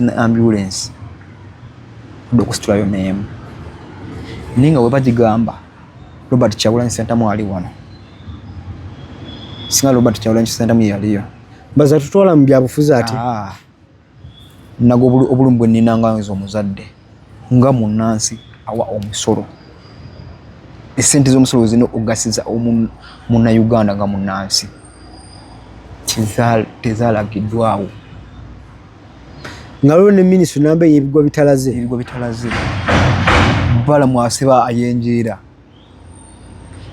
Ne ambulance odde okusitulayo n'emu, naye nga bwe bagigamba Robert Kyagulanyi Ssentamu ali wano, singa Robert Kyagulanyi Ssentamu yeyaliyo. Baza tutwala mu byabufuzi ate. Ah. Nago obulumi bwe nnina nga nze omuzadde, nga munnansi awa omusolo, esente z'omusolo zirina okugasiza munnayuganda nga munnansi, tezalagiddwawo. Nga lwo ne minisitule namba ey'ebigwa bitalaze. Ebigwa bitalaze, balamu asiba ayenjeera.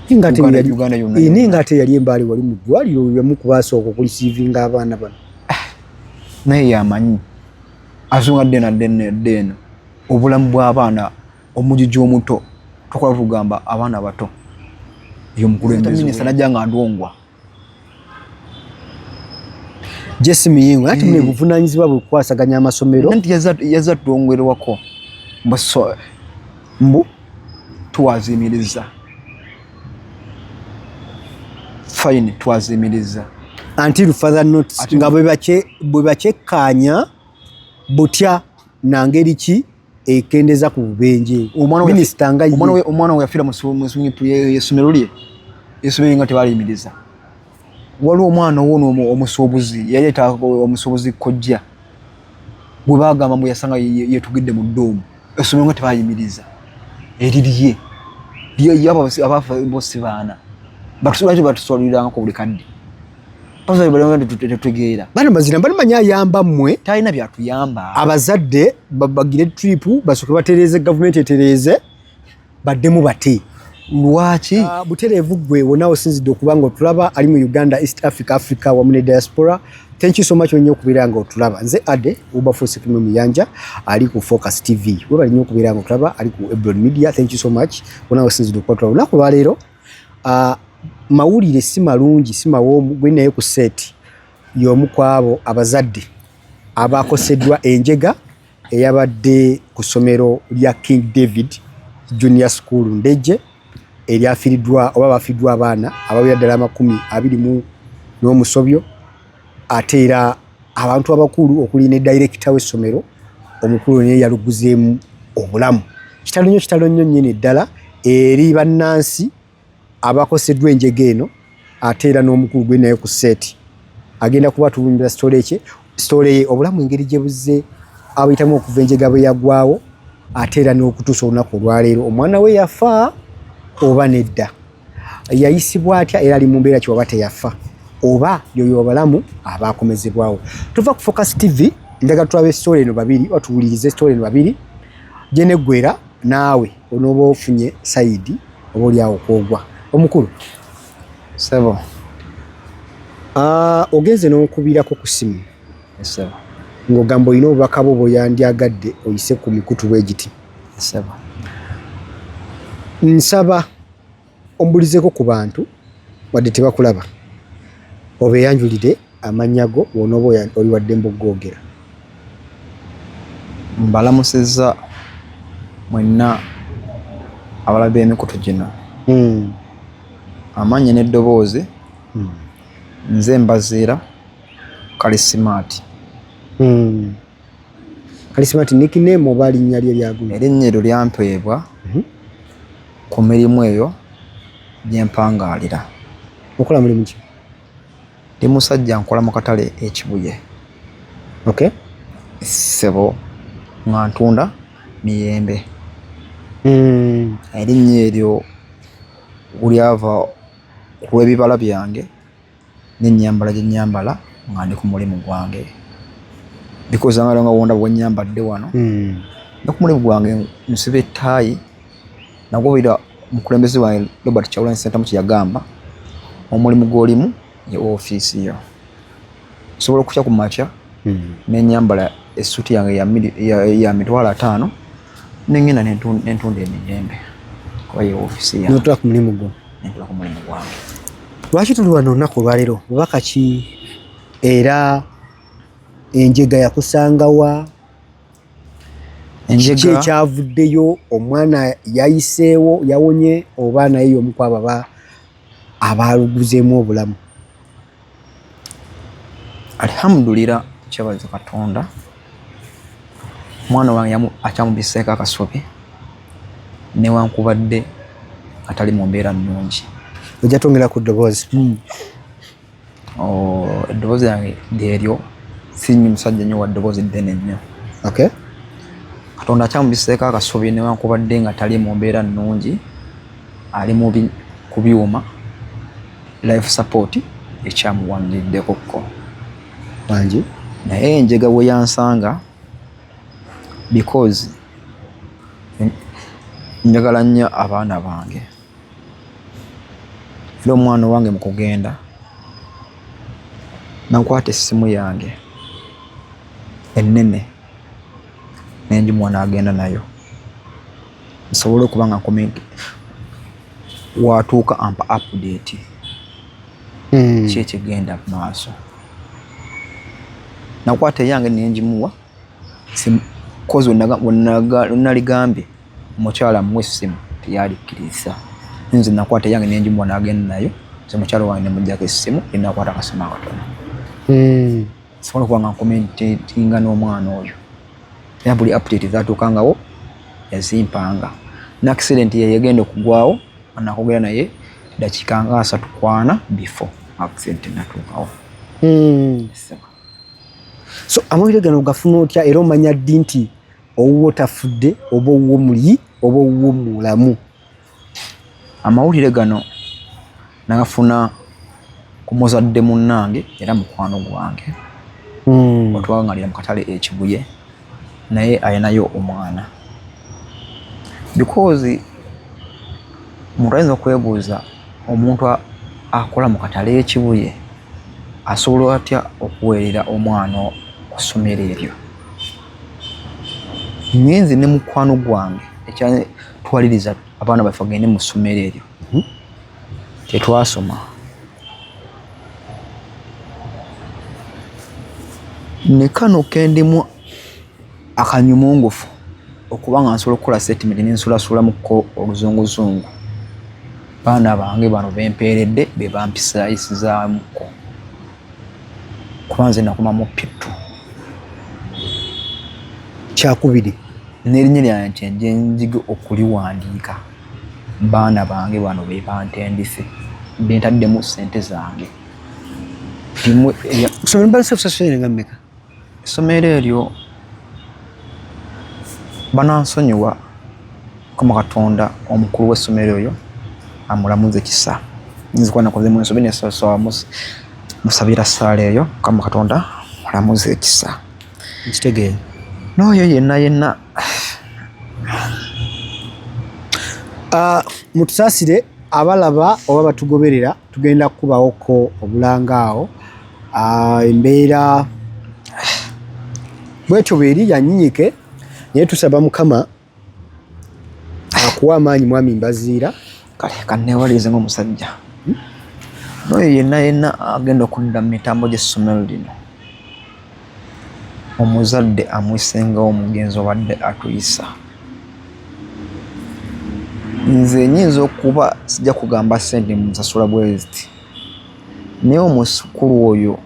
Naye nga ate yali embaali wali mu ddwaliro bemu kubasooka okuliceivinga abaana bano. Naye yamanyi azunga dde na dde dde eno obulamu bw'abaana, omujiji omuto tukola tugamba abaana bato yomukulembeze minisita najja nga ndwongwa. Jesse Miyingo ati mune buvunanyizibwa bwe kukwasaganya amasomero. Nti yaza twongerwako mbu twazimiriza fine, twazimiriza until further notice, nga bwe bakyekkaanya butya na ngeri ki ekendeza ku bubenje. Minisita nga omwana we yafiira mu essomero lye, essomero nga tebaliyimiriza. Waliwo omwana wono omusuubuzi yali omusuubuzi kojja gwe bagamba mbu yasanga yetugidde mu ddoomu, essomero nga tebayimiriza erirye. Abafa bosi baana lwaki batuswalirangako buli kadde? Tetutegeera. Bano mazira bali manyi ayamba mmwe. Talina byatuyamba. Abazadde bagire trip, basooke batereeze, gavumenti etereeze, baddemu bate. Lwaki? Butereevu ggwe wonna osinzidde okuba nga otulaba, ali mu Uganda, East Africa, Africa wamu ne diaspora, thank you so much nnyo okubeera nga otulaba. Nze Ade Ubafuuse Kimwe Muyanja ali ku Focus TV. Webale nnyo okubeera nga otulaba ali ku Ebron Media, thank you so much wonna osinzidde okuba otulaba. Olunaku lwaleero mawulire si malungi, si mawoomu. Gwe naye ku set y'omu ku abo abazadde abakoseddwa enjega eyabadde ku ssomero lya King David Junior School Ndejje, eryafiiriddwa oba bafiiriddwa abaana abawera ddala 20 mu n'omusobyo, ate era abantu abakulu okuli ne dayirekita w'essomero omukulu naye yaluguzeemu obulamu. Kitalo nnyo, kitalo nnyo nnyini ddala eri bannansi abakoseddwa enjega eno. Ate era n'omukulu gwe naye ku set agenda kuba tubumbira sitole kye, sitole ye, obulamu engeri gye buzze abuyitamu okuva enjega bwe yagwawo, ate era n'okutuusa olunaku olwaleero, omwana we yafa oba nedda, yayisibwa atya, era ali mu mbeera ki, oba teyafa, oba yoyo abalamu abakomezebwawo. Tuva ku Focus TV, njagala tulabe sitole eno babiri, otuwulirize sitole eno babiri gyeneggwera, naawe onooba ofunye sayidi oba oliawo kwogwa. Omukulu. Sebo. Ogenze n'onkubirako ku simu Sebo. ng'ogamba olina obubaka bwo bw'oyandyagadde oyise ku mikutu bwe giti. Sebo. Nsaba ombulizeeko ku bantu wadde tebakulaba, obeeyanjulire amannya go bw'onooba oli waddembe okugoogera. Mbalamusizza mwenna abalabi b'emikutu gino. Amannya n'eddoboozi, nze Mbaziira Kalisimaati. Kalisimaati nickname oba linnya lye lyaguno? Erinnya eryo lyampeebwa ku mirimu eyo gye mpangaalira. Okola mulimu ki? Ndi musajja nkola mu katale e Kibuye. Ssebo, nga ntunda miyembe. Erinnya eryo lyava ku lw'ebibala byange n'ennyambala gye nnyambala nga ndi ku mulimu gwange. Because nga wonda bwe nnyambadde wano, ne ku mulimu gwange nsiba ettaayi, nagobera omukulembeze wange Robert Kyagulanyi Ssentamu kye yagamba, omulimu gw'olimu ye ofiisi yo. Nsobola okukya ku makya ne nnyambala essuuti yange ya 500,000 ne ngenda ne ntunda emiyembe kuba ye ofiisi yange. N'otuula ku mulimu gwo. Ne ntuula ku mulimu gwange. Lwaki tuli wano olunaku olwaleero? Bubaka ki, era enjega yakusangawa? Kiki ekyavuddeyo? Omwana yayiseewo, yawonye, oba naye y'omu ku abo abaaluguzeemu obulamu? Alhamdulillah, kyebaza Katonda. Omwana wange akyamubiseeko akasubi newankubadde atali mu mbeera nnungi. Ojja twongera ku ddoboozi. Oh, eddoboozi lyange lyeryo, si nnyo musajja nnyo wa ddoboozi ddene nnyo. Okay. Katonda akyamubiseeko akasubi newankubadde nga tali mu mbeera nnungi, ali mu ku byuma, life support ekyamuwaniriddeko ko. Wangi. Naye enjega bwe yansanga, because njagala nnyo abaana bange, era omwana owange mu kugenda nakwata essimu yange ennene nengimuwa n'agenda nayo nsobole okuba nga watuuka ampa update ki ekigenda mu maaso. Nakwata eyange nengimuwa kozi wenaligambye omukyala amuwe essimu teyalikkiriza, nze nakwata eyange nengimuwa n'agenda nayo, nze mukyala wange nemuggyako essimu nenakwata akasimu akatono nsobola okuba nga nkomentinga n'omwana oyo, era buli update zatuukangawo yazimpanga. Ne accident ye yagenda okugwawo nakwogera naye dakiika nga 34 before accident natuukawo. So amawulire gano gafuna otya, era omanya ddi nti owuwo tafudde oba owuwo muli oba owuwo mulamu? Amawulire gano nagafuna ku muzadde munnange era mukwano gwange otwawangalira mu katale e Kibuye, naye alinayo omwana. Because omuntu ayinza okwebuuza, omuntu akola mu katale e Kibuye asobola atya okuweerera omwana ku ssomero eryo? Ngenze ne mukwano gwange ekyatwaliriza abaana baffe bagende mu ssomero eryo, tetwasoma. Ne kano kendimu akanyumungufu okuba nga nsobola okukola statement nensulasulamuko oluzunguzungu, baana bange bano bempeeredde be bampisayisizaamuko, kuba nze nakomamu P2 Kyakubiri. N'erinnya lyange kyenje njiga okuliwandiika, baana bange bano be bantendise, bentaddemu ssente zange. Essomero eryo banansonyiwa, Mukama Katonda omukulu w'essomero oyo amulamuze kisa. Nyinza okuba nakozemu ensobi nesosoa musabira ssaala eyo, Mukama Katonda mulamuze ekisa. Nkitegeera. N'oyo yenna yenna. Mutusaasire abalaba oba batugoberera, tugenda kukubawoko obulanga awo. Embeera bwetyo bweri yanyinyike, naye tusaba Mukama akuwa amaanyi mwami Mbaziira. Kale kanneewalirize ng'omusajja. N'oyo yenna yenna agenda okudda mu mitambo gy'essomero lino, omuzadde amuyisengawo omugenzi obadde atuyisa. Nze nyinza okuba sijja kugamba ssente musasula bwe ziti, naye omusukulu oyo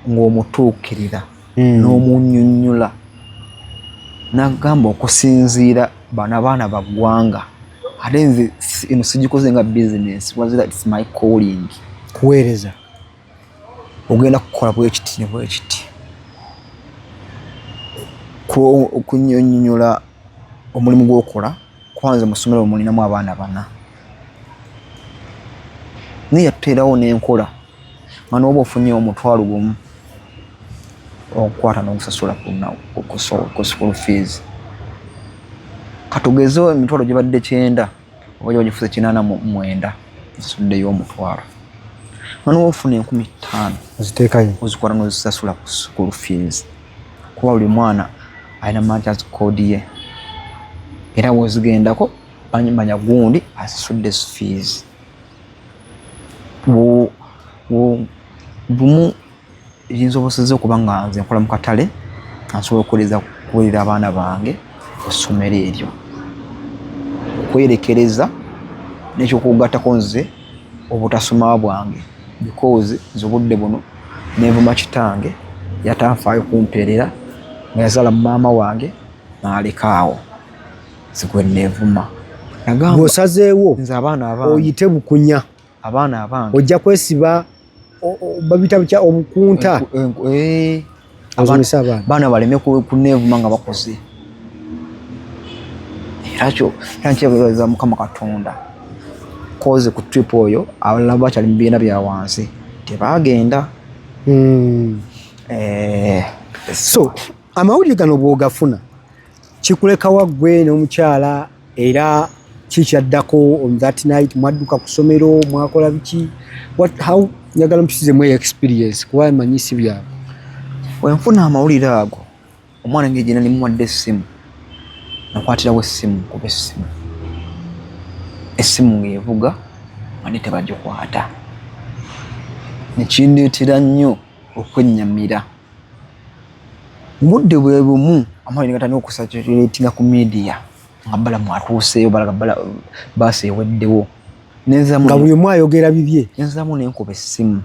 ng'omutuukirira n'omunnyonnyola n'agamba okusinziira bano abaana ba ggwanga, ate nze eno sigikoze nga bizinesi, wazira it's my calling. Kuweereza. Ogenda kukola bwekiti ne bwekiti. Okunnyonnyola omulimu gw'okola, kuba nze mu ssomero mulinamu abaana bana. Naye yatuteerawo n'enkola nga n'oba ofunye 10,000 okukwata n'ogusasula ku school fees. Katugeze emitwalo gibadde 90 oba giba gifuuse 89, osasuddeyo 50. Nga n'oba ofuna 5,000 oziteekayo, ozikwata n'ozisasula ku school fees, kuba buli mwana alina matches code ye, era bw'ozigendako bamanya gundi asasudde fees. Bumu ebinsobosezza okuba nga nze nkola mu katale, nsobola okuweerera abaana bange ku ssomero eryo. Okwerekereza n'ekyokugattako nze obutasoma bwange, because nze obudde buno nenvuma kitange yatanfaayo kumpeerera nga yazaala maama wange. Nalekaawo zigwe nevuma. Gwosazeewo nze abaana abange oyite bukunya, abaana abange ojja kwesiba babita butya obukunta, osomese abaana. Baana baleme kuneevuma nga bakoze. Era kyo era nkyebaza Mukama Katonda koze ku trip oyo abalala bakyali mu bibiina bya wansi tebagenda. So amawulire gano bw'ogafuna kikulekawa ggwe n'omukyala, era kikyaddako on that night? Mwadduka ku ssomero, mwakola biki? What, how? Njagala mpitizemu eyo experience kuba manyi si byabwe. Wenfuna amawulire ago, omwana ngeri gyena nimuwadde essimu, nakwatirawo essimu kuba essimu essimu ng'evuga nga ne tebagikwata, nekindeetera nnyo okwennyamira. Budde bwe bumu amawulire gatandika okucirculatinga ku media nga Balamu atuuseeyo, balaga baasi eweddewo. Nga buli omu ayogera bibye. Nenzaamu nenkuba essimu.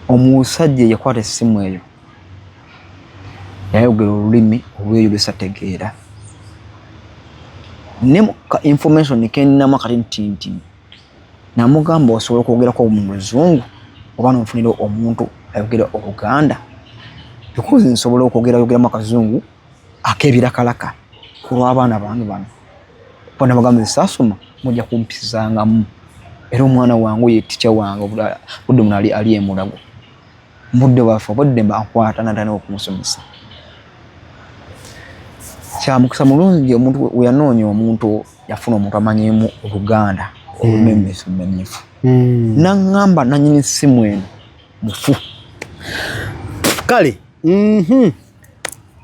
Omusajja eyakwata essimu eyo yayogera olulimi olweyo lwesategeera, ne ka information keninamu akati nti nti namugamba, osobola okwogerako mu Luzungu oba nonfunira omuntu ayogera Oluganda, because nsobola okwogera yogeramu akazungu ak'ebirakalaka ku lw'abaana bange bano, kuba nabagamba nze saasoma, mujja kumpisizangamu. Era omwana wange oyo ticca wange budde muno ali ali emulago budde bwaffe obudde mbankwata natandika okumusomesa. Kyamukisa mulungi omuntu we yanoonya omuntu, yafuna omuntu amanyimu Oluganda olumemesumenyifu, naŋŋamba nanyini ssimu eno mufu. Kale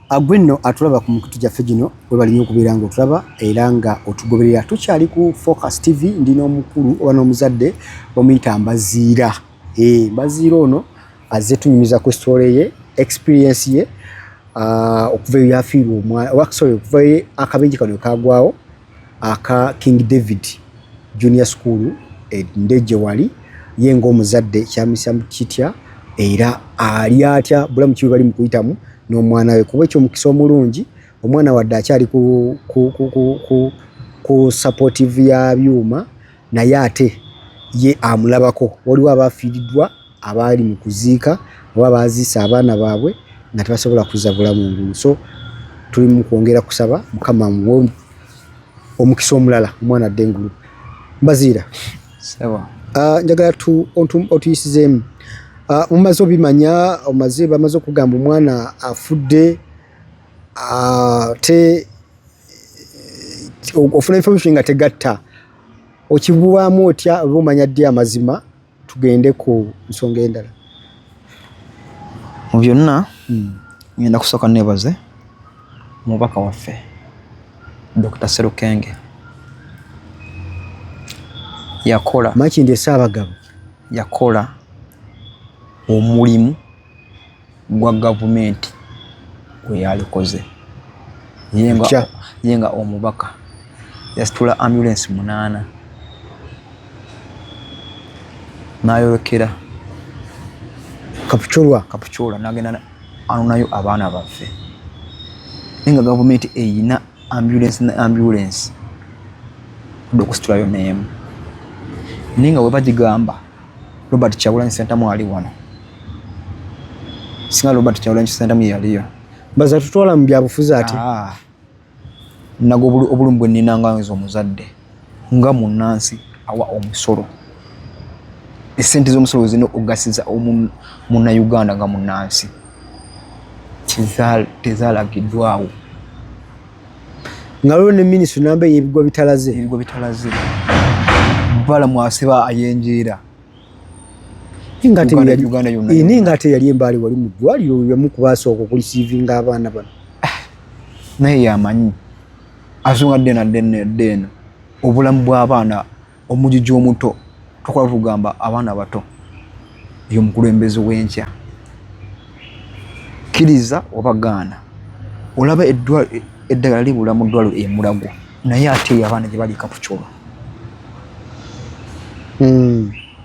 Agwe nno atulaba ku mikutu gyaffe gino, webali nnyo okubeera nga otulaba era nga otugoberera. Tukyali ku Focus TV, ndi n'omukulu oba n'omuzadde bamuyita Mbaziira. Mbaziira ono azze tunyumiza ku story ye, experience ye, okuva eyo yafiirwa omwana oba sorry, okuva eyo akabenje kano kagwawo aka King David Junior School Ndejje, wali ye ng'omuzadde kyamisa kitya era ali atya, bulamu ki bwe bali mu kuyitamu n'omwana we, kuba ekyomukisa omulungi omwana wadde akyali ku supportive ya byuma, naye ate ye amulabako. Waliwo abafiiriddwa abaali mu kuziika oba baziise abaana baabwe nga tebasobola kuzza bulamu ngulu. So tuli mu kwongera kusaba Mukama amuwe omukisa omulala, omwana adde engulu. Mbaziira, njagala otuyisizeemu. Mumaze obimanya, omaze bamaze okugamba omwana afudde, ate ofuna information nga tegatta, okibwamu otya oba omanya ddi amazima? Tugende ku nsonga endala. Mu byonna, ngenda kusooka neebaze omubaka waffe Dr. Serukenge, yakola Makindye Ssaabagabo. Yakola omulimu gwa gavumenti gwe yalikoze ye nga omubaka. Yasitula ambulance 8 n'ayolekera Kapchorwa. Kapchorwa, n'agenda anonayo abaana baffe, naye nga gavumenti eyina ambulance ne ambulance odde okusitulayo n'emu, naye nga bwe bagigamba Robert Kyagulanyi Ssentamu ali wano, singa Robert Kyagulanyi Ssentamu yaliyo. Baza tutwala mu byabufuzi ate. Ah. Nago obulumi bwe nnina nga nze omuzadde, nga munnansi awa omusolo, esente z'omusolo zirina okugasiza munnayuganda nga munnansi, tezaalagiddwawo. Nga lwo ne minisitule namba ey'ebigwa bitalaze. Ebigwa bitalaze, Balamu asiba ayenjeera. Uganda yonna. Naye nga ate yali embaali wali mu ddwaliro bemu kubasooka okureceivinga abaana bano. Naye yamanyi azunga dde na dde dde eno obulamu bw'abaana, omugigi omuto tukola tugamba abaana bato ye omukulembeze w'enkya, kkiriza oba gaana. Olaba eddagala libula mu ddwaliro e Mulago, naye ate eyo abaana gye bali Kapchorwa.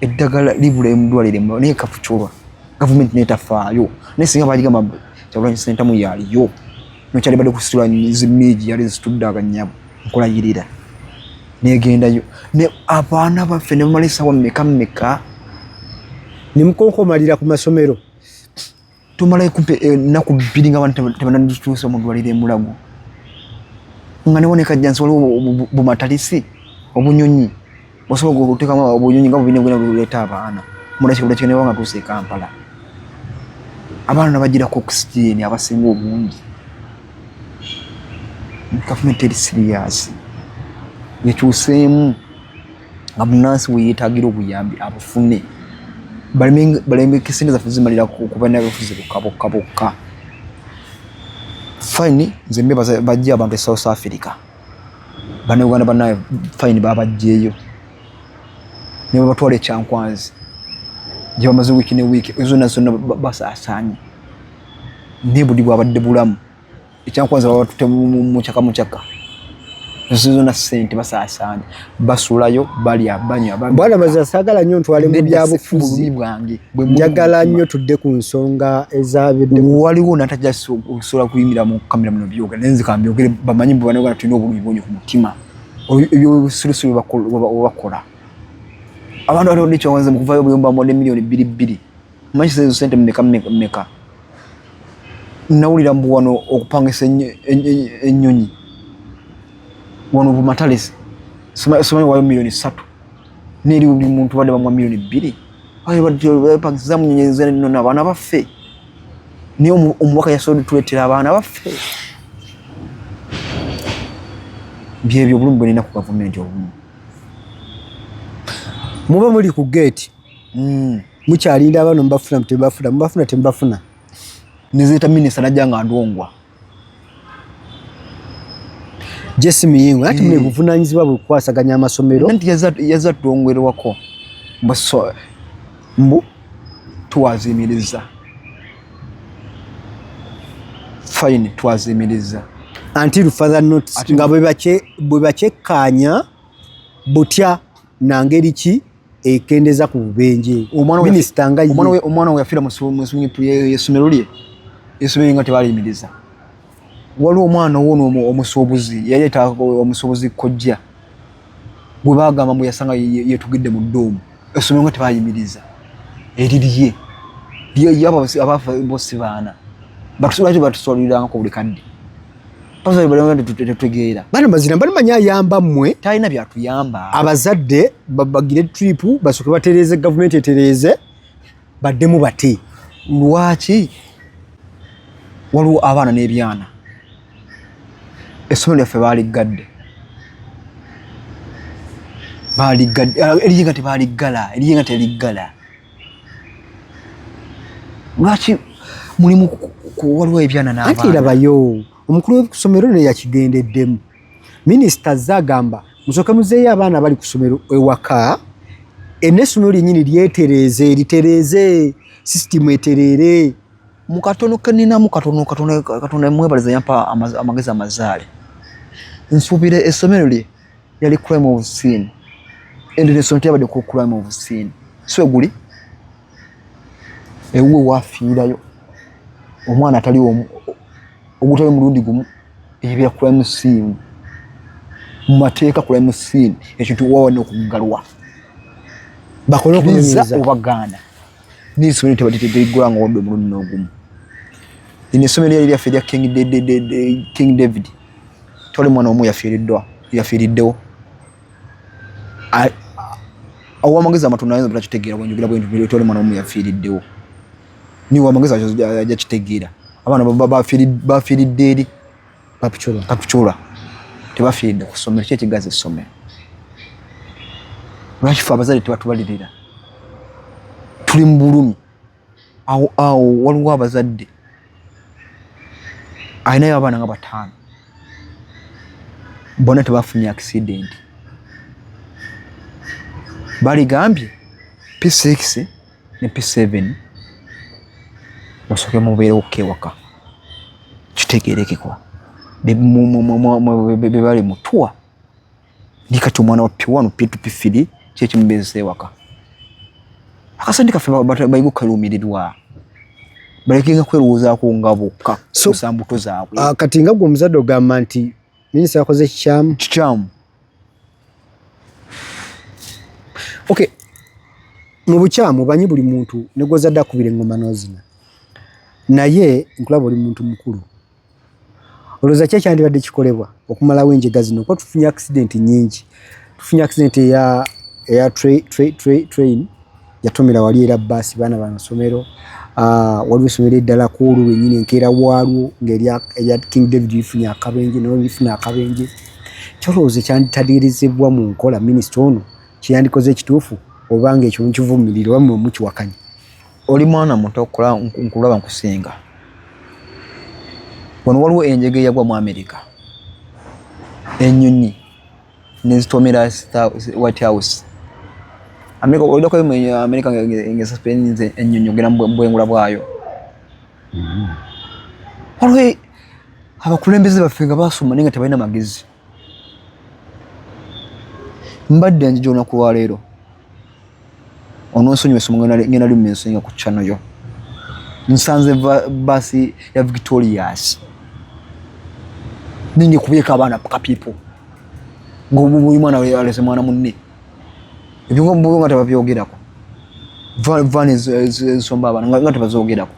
Eddagala libula mu ddwaliro e Mulago, naye Kapchorwa gavumenti netafaayo. Naye singa bagigamba Kyagulanyi Ssentamu yaliyo. Nokyali badde kusitula zimiigi yali zitudde akanyabo nkulayirira negendayo ne abaana baffe ne bamala esawa meka meka nemukonkomalira ku masomero. Tumala kumpi ennaku 2 nga abantu tebanatutuusa mu ddwaliro e Mulago, nga ne wano e Kajjansi waliwo bumatalisi obunyonyi osobola okuteekamu obunyonyi nga bubina bwina buleeta abaana mulakika bulakika ne baba nga tuuse e Kampala abaana nabagirako oxygen abasinga obungi. Gavumenti eri serious, ekyuseemu nga munnansi we yeetaagira obuyambi abufune, baleme sente zaffe zimalira ku bannabyabufuzi bokka bokka bokka. Fine, nze mbebaza bajje abantu e South Africa, Bannayuganda bannaye fine babaggyeyo ne babatwala e Kyankwanzi gye bamaze wiiki ne wiiki zonna zonna basaasaanye, naye buli bwabadde bulamu ekyankwanzi babatutte mukyaka mukyaka zonna ssente basaasaanye, basulayo balya banywa. Bwana Mazira, saagala nnyo ntwale mu byabufuzi bwange, njagala nnyo tudde ku nsonga ezabidde. Waliwo natajja kusobola kuyingira mu kamera muno byogera, naye nze kambyogere bamanyi mbu Bannayuganda tulina obulumi bungi ku mutima ebyobusirusiru bwebakola. Abantu baliwo nekyawanze mu kuvayo obuyumba ne miliyoni 2 2, manyi ezo sente mmeka mmeka. Nawulira mbu wano okupangisa ennyonyi wano bumatalesi simanyi wayo miliyoni 3, neri buli muntu badde bamuwa miliyoni 2 pangisizamu nyonyi nno abaana baffe, naye omubaka yasobodde tuleetera abaana baffe. Byebyo obulumi bwe nina ku gavumenti obumu. Muba muli ku geeti mukyalinda abaana, mubafuna tebafuna, mubafuna temubafuna. Nezeeta minisita najja nga ndwongwa. Jesse Muyingo ati mune buvunanyizibwa bwe kukwasaganya amasomero. Nti yaza twongerwako mbu twazimiriza, fine, twazimiriza until further notice, nga bwe bakyekkaanya butya na ngeri ki ekendeza ku bubenje. Minisita nga omwana we yafiira mu swimming pool y'essomero lye, essomero nga tebaliyimiriza. Waliwo omwana wono omusuubuzi yaleeta omusuubuzi kojja gwe bagamba mbu yasanga yetugidde mu doomu, essomero nga tebayimiriza erirye. Abafa bosi baana lwaki batuswalirangako buli kadde? Tetutegeera. Bana Mazira balimanya ayamba mmwe. Talina byatuyamba. Abazadde bagire trip basooke batereeze, gavumenti etereeze, baddemu bate. Lwaki waliwo abaana n'ebyana essomero lyaffe baliggadde, baliggadde eriye nga tebaliggala, eriye nga teriggala? Lwaki mulimu waliwo ebyana n'abaana? Anti rabayo omukulu w'essomero ne yakigendeddemu, minisita azze agamba musooke muzeeyo abaana bali ku ssomero ewaka, enessomero lyennyini lyetereeze, litereeze sisitimu etereere. Mu katono keninamu katono katono Katonda mwebaliza yampa amagezi amazaale. Nsuubira essomero lye yali crime of scene, endera essomero teyabadde ku crime of scene, si weguli ewuwe wafiirayo omwana atali ogutali mulundi gumu, ebya crime scene mu mateeka, crime scene ekintu wawa n'okuggalwa. Bakole okunoonyereza obagaana n'essomero tebaliggula nga wadde omulundi n'ogumu. Lino essomero lyali lyaffe erya King David, twali omwana omu yafiiriddwa, yafiiriddewo. Owamagezi amatono ayinza butakitegeera bwenjogera bwentu, twali omwana omu yafiiriddewo, niwe amagezi ajja kitegeera. Abaana bafiiridde eri Kapchorwa, Kapchorwa, tebafiiridde ku ssomero. Ki ekigaza essomero? Lwaki fe abazadde tebatubalirira? Tuli mu bulumi awo awo. Waliwo abazadde alinayo abaana nga bataano, bonna tebafunye accident, baligambye P6 ne P7 musooke mubeerewo ewaka kitegerekekwa be bali mutuwa ni kati omwana wa P1, P2, P3 kyekimubeezesa ewaka. Akasente kaffe bayiga okukaluumirirwa. Balekenga kwerowoozaako nga bokka kusa mbuto zaabwe. Kati nga gwe omuzadde ogamba nti minisita yakoze kikyamu? Kikyamu. Okay, mu bukyamu banyi buli muntu ne gw'ozadde akubira eŋŋoma n'ozina, naye nkulaba oli muntu mukulu, olowooza ki ekyandibadde kikolebwa okumalawo enjega zino? Kuba tufunye accident nyingi, tufunye accident eya train yatomera wali era baasi baana bamasomero. Waliwo essomero eddala ku olwo lwennyini enkeera waalwo ng'erya King David lifunye akabenje, nalwo lifuna akabenje. Kyolowooza ekyanditadeerezebwa mu nkola minisita ono kyeyandikoze ekituufu, oba nga ekyo mukivumirira oba mmwe mukiwakanya? Oli mwana muto, nkulaba nkusinga. Wano waliwo enjega eyagwa mu Amerika, ennyonyi nezitomera White House. Amerika olidako Amerika ngesuspendinze ennyonyi ogenda mu bwengula bwayo. Waliwo abakulembeze baffe nga basoma naye nga tebalina magezi. Mbadde njija olunaku lwaleero ononsonyiwa essomo ngenda limma ensonga ku channel yo. Nsanze baasi ya Victorious ningi kubyeko abaana kapipo ng'obuli mwana alese mwana munne, ebyo nga tebabyogerako. Vaani ezisomba abaana nga tebazoogerako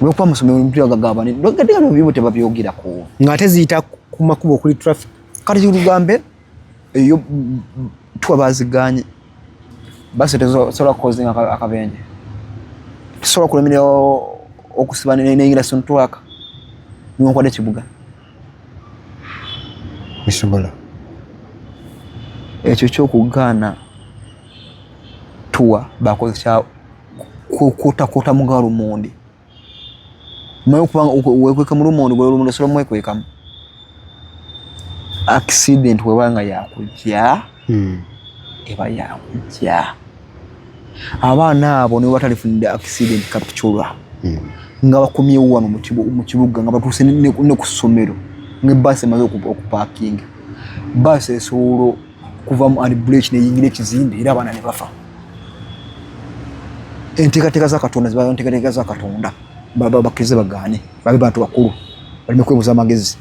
olwokuba amasomero mpira gagabane bibo tebabyogerako, ng'ate ziyita ku makubo okuli traffic. Kati lugambe eyo tuwa baziganye basi tesobola kukozinga akabenje, tusobola kulemerera okusiba neyingira sontwaka niwankwadde ekibuga bisobola. Ekyo kyokugaana tuwa bakoze kya kutakota mu galumondi, manyi okubanga wekweka mu lumondi, gwe lumondi osobola mwekwekamu. Accident weba nga yakujja, eba yakujja. Abaana abo nibo batalifunidde accident Kapchorwa, nga bakomyewo wano mu kibuga nga batuuse ne ku ssomero nga ebbaasi emaze okupaakinga, baasi esobola kuva mu handbrake neyingira ekizimbe era abaana ne bafa. Enteekateeka za Katonda ziba nteekateeka za Katonda, bakkirize bagaane, babe bantu bakulu baleme kwebuza amagezi.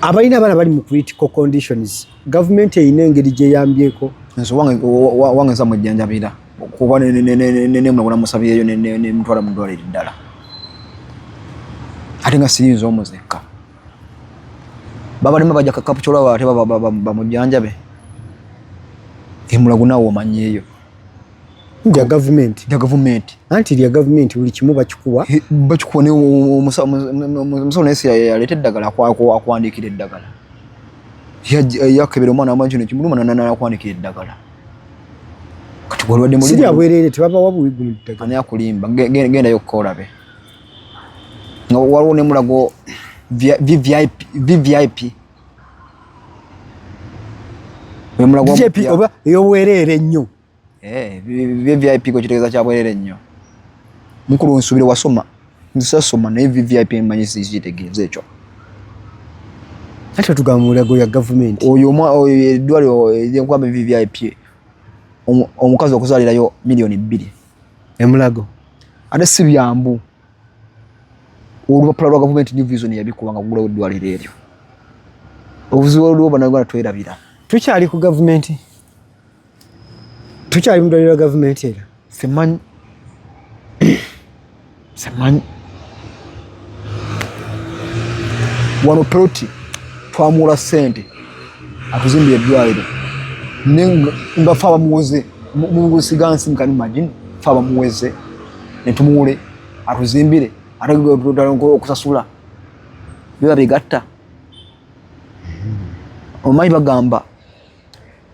Abalina abaana bali mu critical conditions, gavumenti erina engeri gyeyambyeko? Nze wange nza mwejjanjabira kuba nemulabula musabyeyo nemutwala mu ddwaliro eddala, ate nga siyinza omuzekka babalema bajja Kapchorwa ate bamujjanjabe emulago naawe omanyeeyo. Lya gavumenti. Lya gavumenti. Anti lya gavumenti buli kimu bakikuwa. Bakikuwa ne omusawo naye si yaleeta eddagala, akuwandiikira eddagala, yakebera omwana wamanya kino kimuluma nakuwandiikira eddagala. Kati gwalwadde si lya bwereere, tebabawa buwi guno ddagala. Ani akulimba? Gendayo okukolabe nga waliwo ne Mulago VVIP VVIP. VIP oba ey'obwereere ennyo. VVIP ko kitegeeza kya bwereere nnyo. Mukulu nsuubire wasoma, nze sasoma naye VVIP mmanyi kitegeeza ekyo. Ate tugamba Mulago ya gavumenti. Oyo oyo eddwaliro eryenkwamba VVIP, omukazi okuzaalirayo 2 million. Emulago. Ate si byambu, olupapula lwa gavumenti New Vision yabikuba nga kugulawo eddwaliro eryo. Obuzibu olwo bannayuganda twerabira. Tukyali ku gavumenti, tukyali mu ddwaliro lwa gavumenti era. Simanyi, simanyi. Wano Peloti twamuwola ssente atuzimbira eddwaliro nga fe abamuwoze mugusiga nsi mukani imagine fe abamuweze netumuwole atuzimbire ate okusasula biba bigatta. Omanyi bagamba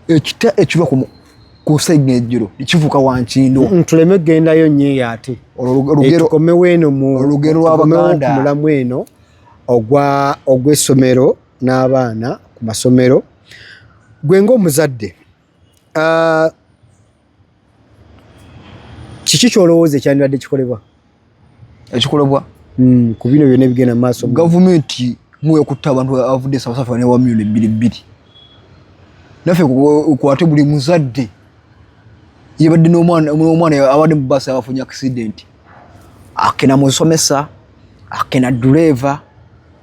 ekita ekiva ku ssengejjero kivuka wankindo. Tuleme kugendayo nnyo eyo ate. Tukomewo eno mu olugero lw'Abaganda. Ku mulamu eno ogw'essomero n'abaana ku masomero. Gwe ng'omuzadde, kiki ky'olowooza ekyandibadde kikolebwa? Ekikolebwa? Ku bino byonna ebigenda mu maaso. Gavumenti muwe kutta abantu abavudde South Africa newa 2 million naffe okwate buli muzadde. Yebadde n'omwana abadde mu bbaasi abafunye accident, akena musomesa, akena ddereeva,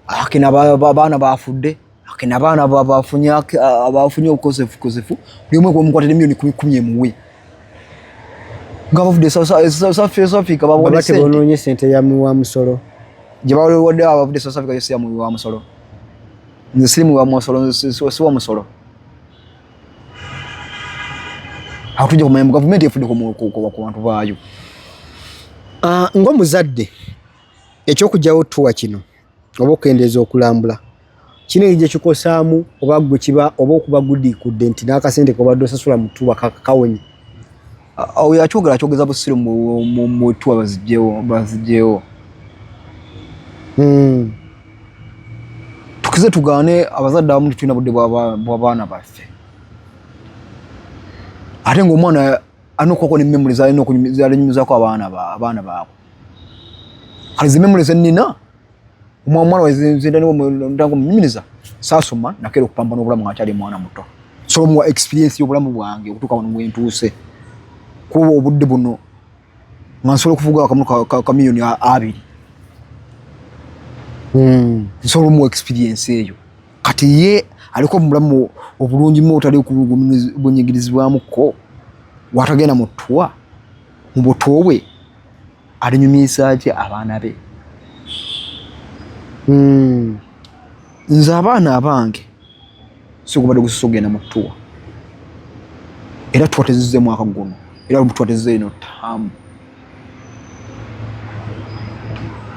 akena abaana bafudde, akena abaana bafunye obukosefu kosefu. Buli omu omukwatira miliyoni 10,10 emuwe nga bavudde South Africa. Baba tebonoonye sente ya muwa musolo. Gye bawadde abavudde South Africa yo si ya muwi wa musolo. Nze siri muwi wa musolo, nze siwa musolo. Awo tujja kumanya mu gavumenti efudde ku bantu baayo. Ah, ng'omuzadde, ekyokugyawo tour kino oba okukendeeza okulambula kino engeri gyekikosaamu oba gwe kiba oba okuba gudiikudde nti n'akasente kobadde osasula mu tour kawonye? Oyo akyogera akyogeza busiru. Mu tour bazigyewo. Tukize tugaane, abazadde abamu tetulina budde bw'abaana baffe, ate ng'omwana alina okukwako ne memory zalina zalinyumizako abaana baabwe. Kale zi memory zenina omwana munyumiriza, saasoma, nakeera okupambana obulamu nga nkyali mwana muto, so muwa experience y'obulamu bwange okutuuka wano wentuuse. Kuba obudde buno nga nsobola okuvuga akamu ka miliyoni 20. Nsobola omuwa experience eyo. Kati ye aliko mu bulamu obulungi mu otali bunyigirizibwamukko, watagenda mu tour mu buto bwe, alinyumisa ki abaana be? Nze abaana abange sigubadde gusoose okugenda mu tour, era tour tezizze mwaka guno, era tour tezizze eno ttaamu.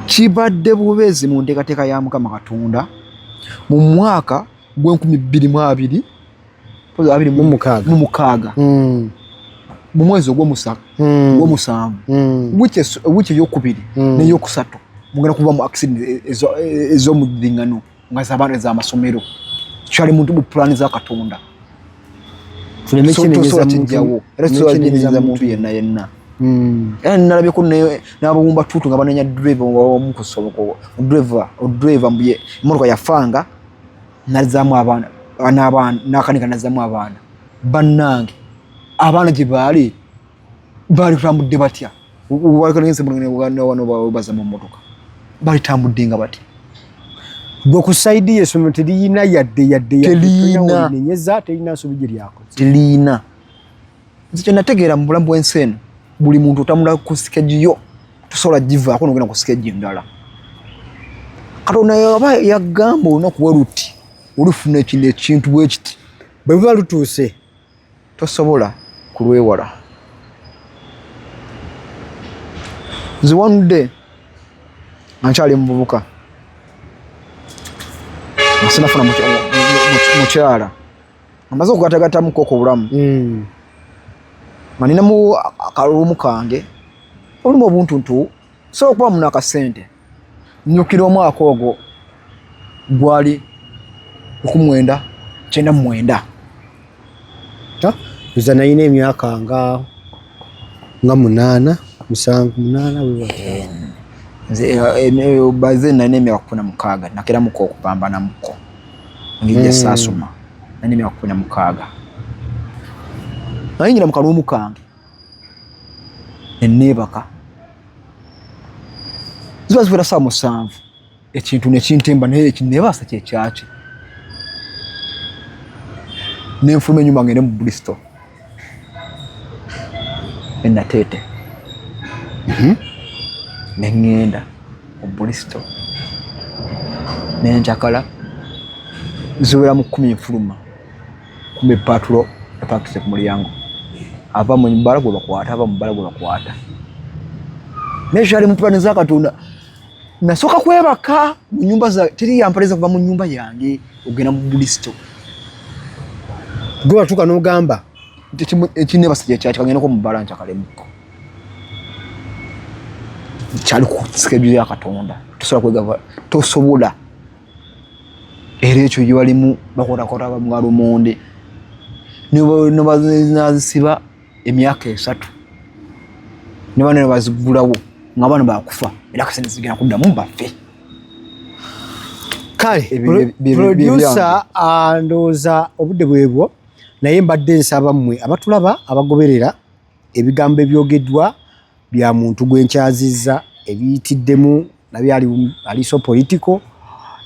Kibadde bubeezi mu nteekateeka ya Mukama Katonda mu mwaka gw'enkumi bbiri mu abiri mu mu mukaaga, mu mwezi ogw'omusanvu, wiiki eyokubiri n'eyokusatu, mugenda kuba mu accident ez'omuddiŋŋano nga z'abaana ez'amasomero. Kyali muntu mu pulaani za Katonda. Tuleme Tosobola kinenyeza muntu. kijjawo, era tuleme tosobola kinenyeza kinenyeza muntu yenna yenna. Era nalabyeko n'abawumba tuutu nga banenya driver driver driver mbuye emmotoka yafanga nazaamu abaana n'abaana n'akanika nazaamu abaana. Bannange, abaana gye baali baali tutambudde batya? Wano baza mu mmotoka balitambudde nga batya? Gwe ku side y'essomero teriyina yadde yadde yadde? Teriyina. Nenyeza terina nsobi gye lyakoze? Teliina. Nze kye nategeera mu bulamu bw'ensi eno, buli muntu otambula ku schedule yo, tosobola givaako nogenda ku schedule endala. Katonda yaba yagamba olunaku bwe luti olufuna ekino ekintu bwe kiti, bwe buba lutuuse, tosobola kulwewala. Nze one day nga nkyali muvubuka, nga sinafuna mukyala, nga maze okugatagatamuko ku bulamu, nga ninamu akalumu kange olumu obuntuntu, sobola okuba muno akasente. Nyukira omwaka ogwo gwali 1999. Nze nalina emyaka nga 8, 7, 8 bwe batyo. Nze baze nalina emyaka 16, nakeramuko okupambanamuko ngijja. Saasoma, nalina emyaka 16. Nayingira mu kaluumu kange neneebaka, ziba ziwera saa 7, ekintu nekintemba, naye ekinebaasa kyekyaki? Nenfuluma enyumba ngende mu Bristol enateete. Neŋŋenda mu Bristol nenjakala, ziwera mu 10 nfuluma, 10 patrol epakise ku mulyango, ava mu bbala gwe bakwata, ava mu bbala gwe bakwata. Naye kyali mu pulani za Katonda. Nasooka kwebaka mu nyumba za teri yampaliza kuva mu nyumba yange ogenda mu Bristol. Gwe watuuka n'ogamba Ekinebasa kyekyaki? Kagendako mu bbala njakalemuko. Kyali ku schedule ya Katonda, tosobola kwegava, tosobola. Era ekyo gyebalimu bakotakota nga lumonde, nebazisiba emyaka 3, nebana nebazigulawo nga abaana bakufa, era kasente zigenda kuddamu baffe. Kale producer, ndowooza obudde bwebwo, naye mbadde nsaba mmwe abatulaba abagoberera. Ebigambo ebyogeddwa bya muntu gwe nkyazizza ebiyitiddemu nabyo ali so political,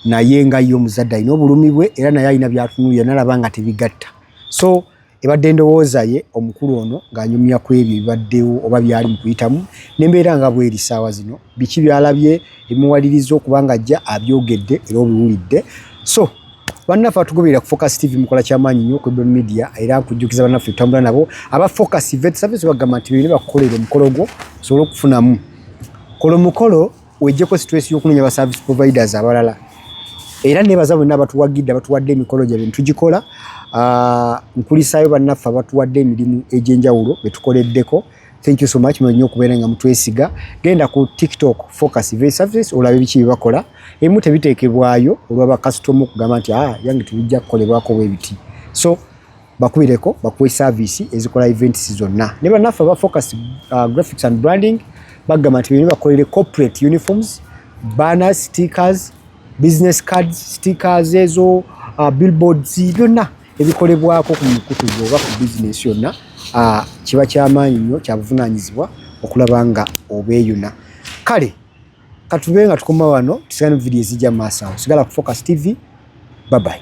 naye nga ye omuzadde alina obulumi bwe era naye alina byatunuulira nalaba nga tebigatta. So ebadde endowooza ye omukulu ono ng'anyumya ku ebyo ebibaddewo oba byali mu kuyitamu n'embeera nga bweri ssaawa zino, biki by'alabye ebimuwaliriza okuba nga ajja abyogedde era obiwulidde. So bannaffe atugoberera ku Focus TV mukola kyamaanyi nnyo ku Ebron Media, era nkujjukiza bannaffe tutambula nabo aba Focus Event Service bagamba nti bino bakukolera omukolo gwo osobole okufunamu. Kola omukolo wejjeko stress y'okunoonya ba service providers abalala. Era nebaza bonna abatuwagidde, abatuwadde emikolo gyabwe ntugikola. Nkulisaayo bannaffe abatuwadde emirimu egy'enjawulo betukoleddeko. Thank you so much mwenye okubeera nga mutwesiga. Genda ku TikTok Focus Event Services olabe biki bye bakola. Ebimu tebiteekebwayo olwa bakasitoma okugamba nti yange tebijja kukolebwako bwe biti. So bakubireko bakuwe service ezikola events zonna. Ne bannaffe aba Focus Graphics and Branding bagamba nti bino bakolere corporate uniforms, banners, stickers, business cards, stickers ezo, billboards, byonna ebikolebwako ku mikutu oba ku business yonna. Kiba kyamaanyi nnyo, kyabuvunaanyizibwa okulaba nga obeeyuna. Kale katube nga tukoma wano, tusigale mu vidiyo ezijja mu maaso awo. Sigala ku Focus TV. Bye bye.